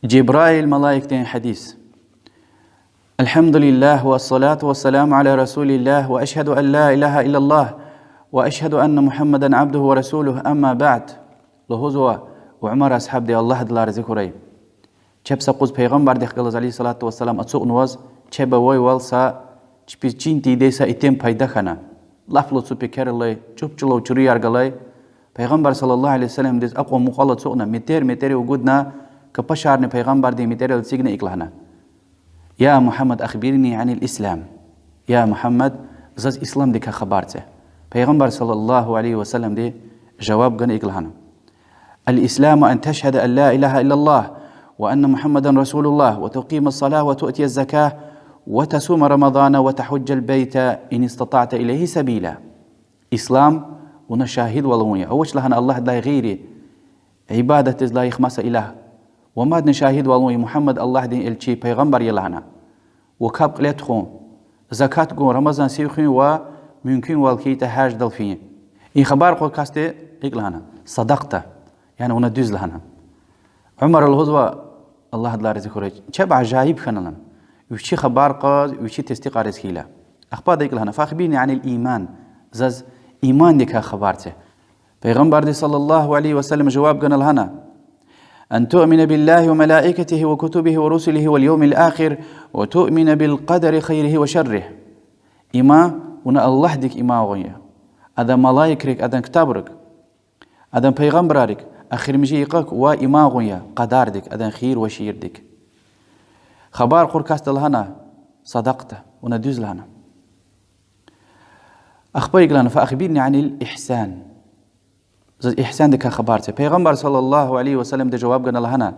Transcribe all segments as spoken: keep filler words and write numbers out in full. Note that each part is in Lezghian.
Жебраил малаикдин гьадис. الحمد لله والصلاة والسلام على رسول الله وأشهد أن لا إله إلا الله وأشهد أن محمدا عبده ورسوله، أما بعد. Лугьузва Умар асгьабди, Аллагь адалай рази хьурай. Чеб са къуз пайгъамбардихъ галаз, عليه الصلاة والسلام, ацукьнаваз, чеб авайвал са чпиз чин тийидай са итим пайда хьана. Лап лацу пекер алай, чӀуп-чӀулав чуруяр галай. Пайгъамбар صلى الله عليه وسلمдиз акьван мукьвал ацукьна, метӀер-метӀерив агудна, капашарни пайгъамбардин метӀерал эцигна икӀ лагьана: يا محمد أخبرني عن الإسلام. Я Мугьаммад, заз исламдикай хабар це. Пайгъамбар صلى الله عليه وسلمди жаваб гана икӀ лагьана: الإسلام أن تشهد أن لا إله إلا الله وأن محمدا رسول الله وتقيم الصلاة وتؤتي الزكاة وتصوم رمضان وتحج البيت إن استطعت إليه سبيلا. Ислам вуна шагьидвал авун я, авач лагьана Аллагьдилай гъейри ибадатдиз лайих маса илагь, ва мадни шагьидвал авун я Мугьаммад Аллагьдин элчи, пайгъамбар я лагьана, ва капӀ кьиле тухун, закат гун, Рамазан сив хуьн ва мумкинвал хьайитӀа гьаждал фин. И хабар кьур касди икӀ лагьана: صدقت, яни вуна дуьз лагьана. Умара лугьузва, Аллагь адалай рази хьурай, чеб ажаиб хьана лагьана, вичи хабар кьаз, вичи тестикьариз хьайила. Ахпа ада икӀ лагьана: فأخبرني عن الإيمان, заз имандикай хабар це. Пайгъамбарди صلى الله عليه وسلم жаваб гана лагьана: أن تؤمن بالله وملائكته وكتبه ورسله واليوم الآخر وتؤمن بالقدر خيره وشره. Иман вуна Аллагьдик иман гъун я, адан малаикрик, адан ктабрик, адан пайгъамбаррик, ахиримжи йикъак ва иман гъун я къадардик, адан хийир ва шийирдик. Хабар кьур касди лагьана: صدقت, вуна дуьз лагьана. Ахпа икӀ лагьана: فأخبرني عن الإحسان. Заз игьсандикай хабар це. Пайгъамбар صلى الله عليه وسلمди жаваб гана лагьана: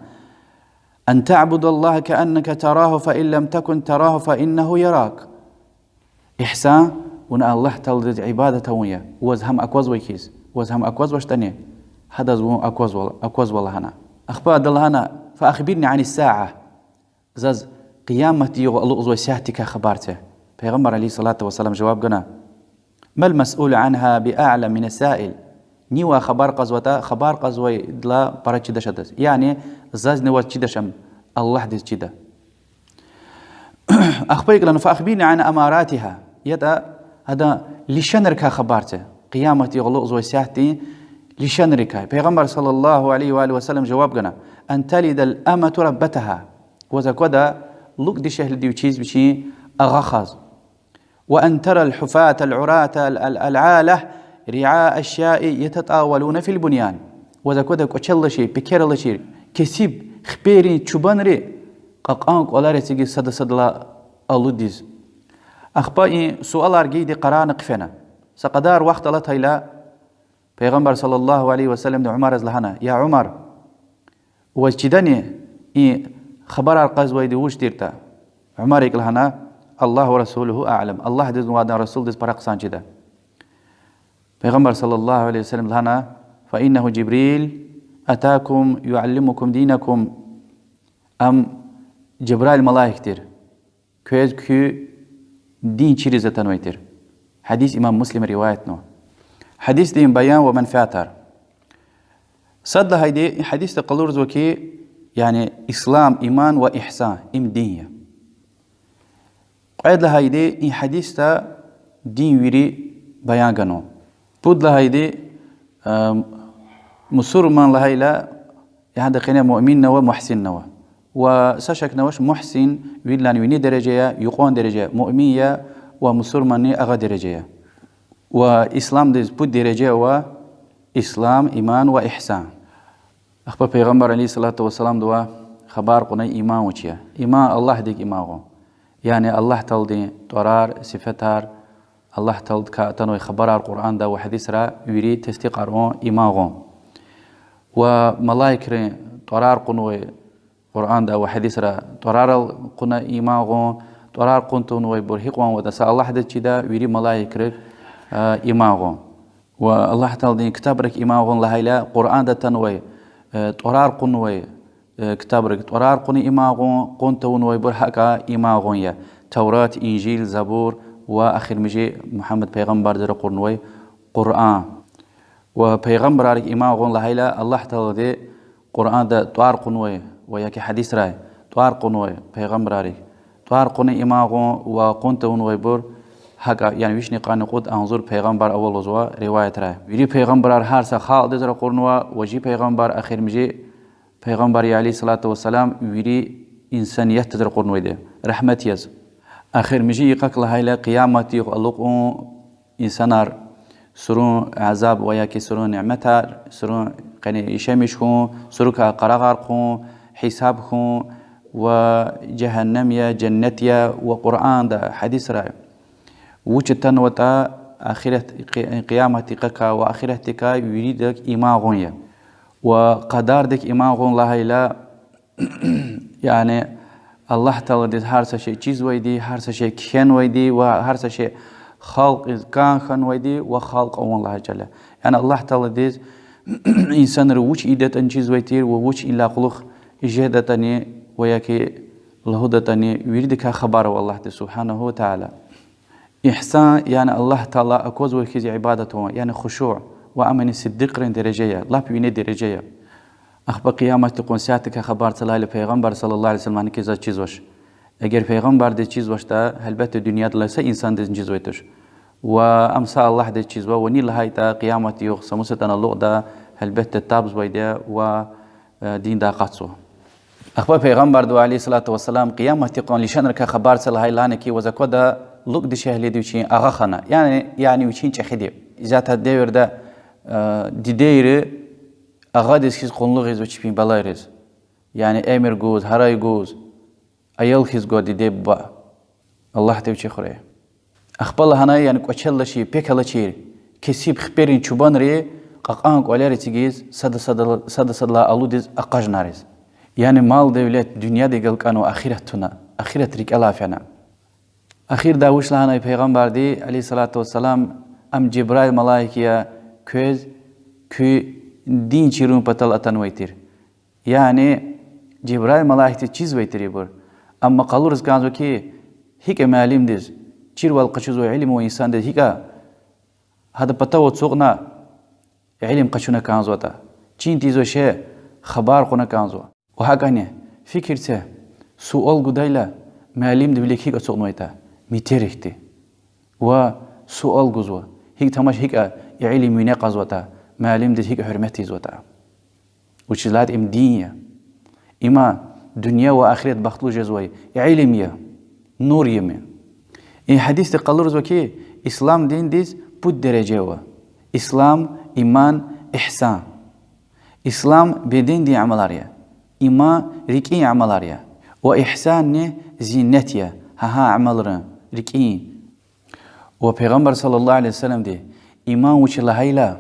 أن تعبد الله كأنك تراه فإن لم تكن تراه فإنه يراك. Игьсан вуна Аллагь Тааладиз ибадат авун я, ваз гьам аквазвай хьиз. Ваз гьам аквазвачтӀани, гьадаз вун аквазва, аквазва лагьана. Ахпа ада лагьана: فأخبرني عن الساعة. Заз къияматдин югъ алукьзавай сятдикай хабар це. Пайгъамбар عليه الصلاة والسلام жаваб гана: ما المسؤول عنها بأعلم من السائل. Нивай хабар кьазватӀа, хабар кьазвайдалай пара чидач адаз. Яни зазни ваз чидач ам, Аллагьдиз чида. Ахпа икӀ лагьана: فأخبرني عن أماراتها. ЯтӀа адан лишанрикай хабар це. Къияматдин югъ алукьзавай сятдин лишанрикай. Пайгъамбар صلى الله عليه وآله وسلم жаваб гана: أن تلد الأمة ربتها. Ваз аквада лукӀ дишегьлиди вичиз вичин агъа хаз. وأن ترى الحفاة العراة العالة رعاء الشاء يتطاولون في البنيان. Ваз аквада кӀвачел алачир, пекер алачир кесиб хиперин чубанри кьакьан кӀвалер эцигиз сада-садалай алудиз. Ахпа и суалар гайиди къарагъна хъфена. Са кьадар вахт алатайла, Пайгъамбар صلى الله عليه وسلمди Умараз лагьана: يا عمر, ваз чидани и хабарар кьазвайди вуж тиртӀа? Умар икӀ лагьана: الله ورسوله أعلم, Аллагьдизни ва адан расулдиз пара хъсан чида. Пайгъамбар صلى الله عليه وسلم лагьана: فإنه جبريل أتاكم يعلمكم دينكم. Ам Жабраил малаик тир, квез куь дин чириз атанвай тир. Гьадис имам Муслима риваятнава. Гьадисдин баян ва менфятар. Сад лагьайди, и гьадисда къалурзава хьи, яни ислам, иман ва игьсан, им дин я. Кьвед лагьайди, и гьадисда дин вири баян ганва. Пуд лагьайди, мусурман лагьайла, гьада къене муъминни ава, мугьсинни ава. Ва са шакни авач, мугьсин виридалай вини дережа я, юкьван дережа муъмин я, ва мусурманни агъа дережа я. Ва исламдиз пуд дережа ава: ислам, иман ва игьсан. Ахпа Пайгъамбар عليه الصلاة والسلامдавай хабар кьуна иман вуч я. Иман Аллагьдик иман гъун. Яни Аллагь Тааладин тӀварар, сифетар, Аллагь Тааладикай атанвай хабарар Къуръанда ва гьадисра вири тестикьарун, иман гъун. Ва малаикрин тӀварар кьунвай, Къуръанда ва гьадисра тӀварарал кьуна иман гъун, тӀварар кьун тавунвайбур гьикьван ватӀа са Аллагьдиз чида, вири малаикрик иман гъун. Ва Аллагь Тааладин ктабрик иман гъун лагьайла, Къуръанда атанвай тӀварар кьунвай ктабрик тӀварар кьуна иман гъун, кьун тавунвайбур гьакӀа иман гъун я. Таврат, Инжил, Забур ва эхиримжи Мугьаммад пайгъамбардиз ракъурнавай Къуръан. Ва пайгъамбаррик иман гъун лагьайла, Аллагь Таалади Къуръанда тӀвар кьунвай ва яки гьадисрай, тӀвар кьунвай пайгъамбаррик, тӀвар кьуна иман гъун ва кьун тавунвайбур, гьакӀа, яни вишни къанни кьуд агъзур пайгъамбар ава лугьузва риваятрай. Вири пайгъамбарар гьар са халкьдиз ракъурнава, ва чи пайгъамбар эхиримжи пайгъамбар я, عليه الصلاة والسلام, вири инсаниятдиз ракъурнавайди, рагьмат яз. Эхиримжи йикъак лагьайла, къиямат югъ алукьун, инсанар сурун азаб ва яки сурун няметар, сурун къени яшамиш хьун, сурукай къарагъар хъун, гьисаб хьун, ва жегьеннем я, женнет я, ва Къуръанда, гьадисрай вуч атанватӀа, ахират, къи-, къиямат йикъакай ва ахиратдикай виридак иман гъун я. Ва къадардик иман гъун лагьайла, яни Аллагь Тааладиз гьар са шей чизвайди, гьар са шей кхьенвайди ва гьар са шей халкьдиз кӀан хьанвайди ва халкь авун лагьай чӀал я. Яни Аллагь Тааладиз инсанри вуч ийидатӀани чизвай тир ва вуч идалай кьулухъ жедатӀани ва яки лугьудатӀани, виридакай хабар ава Аллагьдиз سبحانه وتعالى. Игьсан, яни Аллагь Таала аквазвай хьиз ибадат авун, яни хушуъ, ва ам яни сиддикьрин дережа я, лап вине дережа я. Ахпа къияматдин къуьн сятдикай хабар це лагьайла, пайгъамбар صلى الله عليه وسلم гьаникай заз чизвач. Эгер пайгъамбардиз чизвачтӀа, гьелбетда, дуьньядилай са инсандизни чизвай туш. Ва ам са Аллагьдиз чизва, ва ни лагьайтӀа, къиямат югъ са мус атана алукьда, гьелбетда, табзавайди я ва, э, диндай акъатзава. Ахпа пайгъамбарди, عليه الصلاة والسلام, къияматдин къуьн лишанрикай хабар це лагьайла, лагьана ки, ваз аквада лукӀ дишегьлиди вичин агъа хана, яни, яни вичин чӀехиди. Исятда девирда, э, дидейри агъадиз хьиз къуллугъзава чпин балайриз. Яни эмир гуз, гьарай гуз, аял хьиз гва диде-буба. Аллагьди вичи хуьрай. Ахпа лагьана, яни кӀвачел алачир, пек алачир кесиб хиперин чубанри кьакьан кӀвалер эцигиз, сада-садал-, сада-садалай алудиз акъажунариз. Яни мал-девлет, дуьньядихъ галкӀанва, ахират туна, ахират рикӀелай фена. Ахирда вуч лагьанай пайгъамбарди, عليه الصلاة والسلام: ам Жибраил малаик я, квез куь дин чирун патал атанвай тир. Яни Жибраил малаикдиз чизвай тир ибур. Амма къалуриз кӀанзава ки, гьикӀа муаллимдиз, чирвал къачузвай илим авай инсандиз гьикӀа гьадан патав ацукьна, илим къачуна кӀанзаватӀа, чин тийизвай шей хабар кьуна кӀанзава. Ва гьакӀани, фикир це, суал гудайла, муаллимдин вилик гьикӀ ацукьнавайтӀа, метӀер ихьтин. Ва суал гузва, гьикӀ тамаш, гьикӀа илим вине кьазватӀа, муаллимдиз гьикӀ гьуьрмет ийизватӀа. Вучиз лагьайтӀа им дин я. Има дуьнья ва ахират бахтлу жезвай илим я, нур я им. И гьадисди къалурзава ки, ислам диндиз пуд дережа ава: ислам, иман, игьсан. Ислам бедендин амалар я, иман рикӀин амалар я, ва игьсанни зиннет я гьа-гьа амалрин, рикӀин. Ва Пайгъамбар صلى الله عليه وسلمди иман вуч я лагьайла,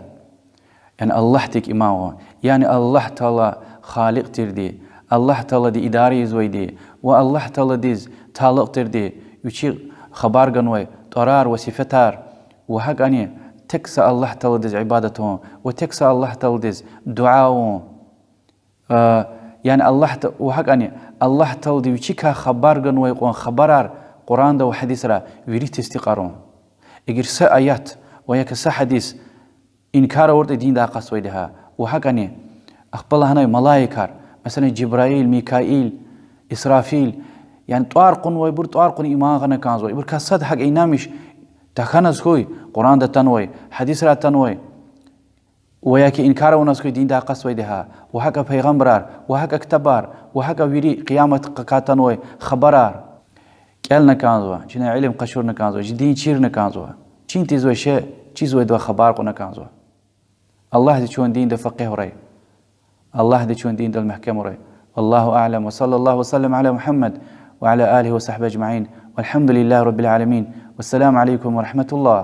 яни Аллагьдик иман гъун, яни Аллагь Таала Халикь тирди, Аллагь Таалади идара ийизвайди ва Аллагь Тааладиз талукь тирди, вичи хабар ганвай тӀварар ва сифетар, ва гьакӀани тек са Аллагь Тааладиз ибадат авун ва тек са Аллагь Тааладиз дуьа авун. Яни Аллагь Та-, ва гьакӀани Аллагь Таалади вичикай хабар ганвай кьван хабарар Къуръанда ва гьадисра вири тестикьарун. Эгер са аят ва яки са гьадис инкар авуртӀа, диндай акъатзавайди я гьа. Ва гьакӀани ахпа лагьанай малаикар, месела, Жибраил, Микаил, Исрафил, яни тӀвар кьунвайбур, тӀвар кьуна иман гъана кӀанзава. Ибурукай сад гьакӀ инанмиш тахьаназ хьуй, Къуръанда атанвай, гьадисра атанвай, ва яки инкар авуназ хьуй, диндай акъатзавайди я гьа. Ва гьакӀа пайгъамбарар, ва гьакӀа ктабар, ва гьакӀа вири къияматдикай атанвай хабарар кӀелна кӀанзава, чна илим къачурна кӀанзава, чи дин чирна кӀанзава. Чин тийизвай шей, чизвайдавай хабар кьуна кӀанзава. Аллагьди чун динда факъигь авурай. Аллагьди чун диндал мягькем авурай. والله أعلم، وصلى الله وسلم على محمد وعلى آله وصحبه أجمعين، والحمد لله رب العالمين، والسلام عليكم ورحمة الله.